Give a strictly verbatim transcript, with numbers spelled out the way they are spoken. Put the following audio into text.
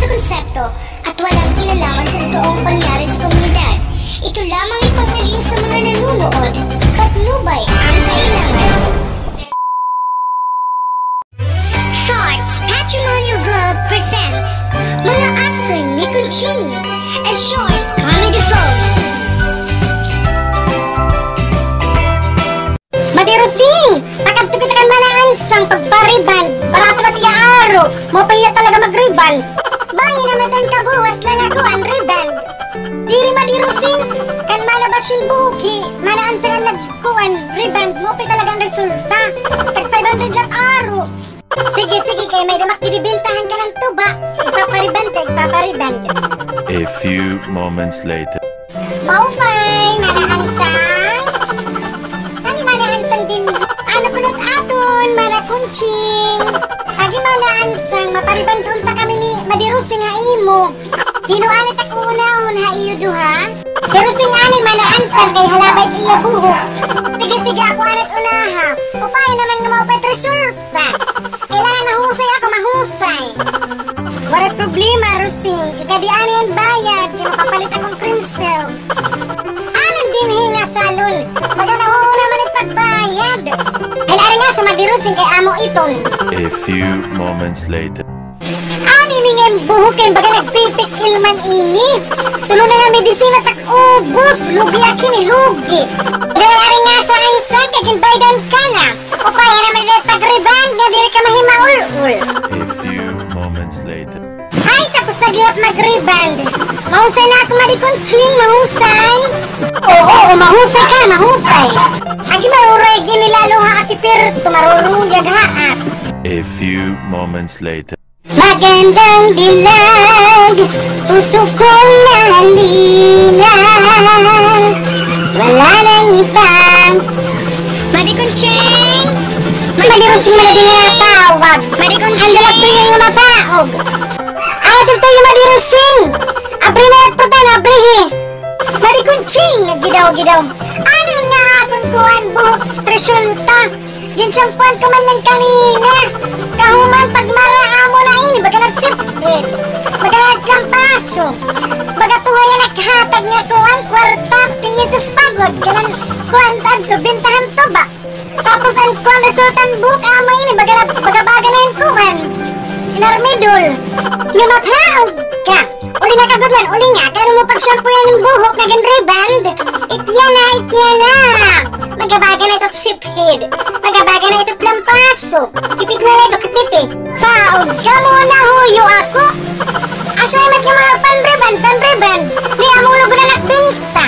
konsepto at walang kinalaman sa totoong pangyayari sa komunidad. Ito lamang ipangaliw sa mga nanonood. Patnubay ang kailangan. Thoughts Patrimonial Vlog presents Mga Asoy ni Conching, a short comedy film. Madi Rosing, pakadto kita kan Mana Ansang pagpa-rebond. Barato la it iya aro. Maupay hiya talaga mag-rebond. Bangin naman it an kabuwas la nga kuan, rebond. Diri, Madi Rosing, kan Mana Basyon buhok hi Mana Ansang an nagkuan, rebond. Maupay talaga an resulta. Tag five hundred la it aro. Sige, sige, kay may-ada man ak didi bintahan kanan tuba. Igpapa-rebond ta, igpapa-rebond. A few moments later. Maupay, Mana Ansang. Ano, Mana Ansang din? Ano kuno it aton, Mana Conching? Agi, Mana Ansang, mapa-rebond unta kami ni Madi Rosing ha imo. Hin-o anay it ak uunahon ha iyo duha? Hi Rosing anay, Mana Ansang, kay halaba it iya buhok. Sige, sige, ako anay it unaha. Upay naman nga maupay it resulta. Kailangan mahusay ako, mahusay. Waray problema, Rosing. Ikadi anay an bayad, kay mapapalit ako hin cream silk. Ano dinhi nga salon? Baga nahuhuna man it pagbayad. Ay, ari nga sa Madi Rosing kay amo iton. A few moments later. Ano ini nga im buhok kay baga nagpipik-il man ini? Tulo na nga medisina it ak ubos, lugi ak hini, lugi. Diri, ari nga sa Ansang kay ginbaydan ka na. Upay, ano man diri pag-rebond nga diri ka mahimaul-ol. A few moments later. Ay, tapos na gihap mag-rebond. Mahusay na ako, Madi Conching, mahusay. Oo, oo, mahusay ka, mahusay. Agi, maruray gini lalo ha aki pirto, maruruyag ha ak. A few moments later. Magandang dilag, puso kong nalinaw. Wala nang iba. Madi Conching! Madi Rosing, Madi Rosing, natawag. Madi Conching! Ang dalag tuyo nga mapaog. Ano tuyo, Madi Rosing? Abri na, prutan, abrihi. Madi Conching, gidaw, gidaw. Ano nga akon kuan buhok resulta? Ginsampuan ko man lang kanina. Kahuman pagmara amo na ini, baga nagsipit. Baga naglampaso. Baga tuha iya naghatag nga kuan, kwarta, kinyentos pagod. Kanan kuan adto, bintahan tuba. Tapos an kuan, resulta han buhok amo ini, baga na, baga-baga na hin kuan. Narmidol. Nga mapaog ka. Uli nga ka gud man, uli nga, kay ano mo pagsampuyan hin buhok nga gin-rebond? Itya na, itya na. Magabaga na ito siphead. Magabaga na ito lampaso. Kipit na la ito, kipit eh. Paog ka mo, nahuyo ako. Asya man nga mga pan-rebond, pan-rebond. Di amo lugod na nagbinta.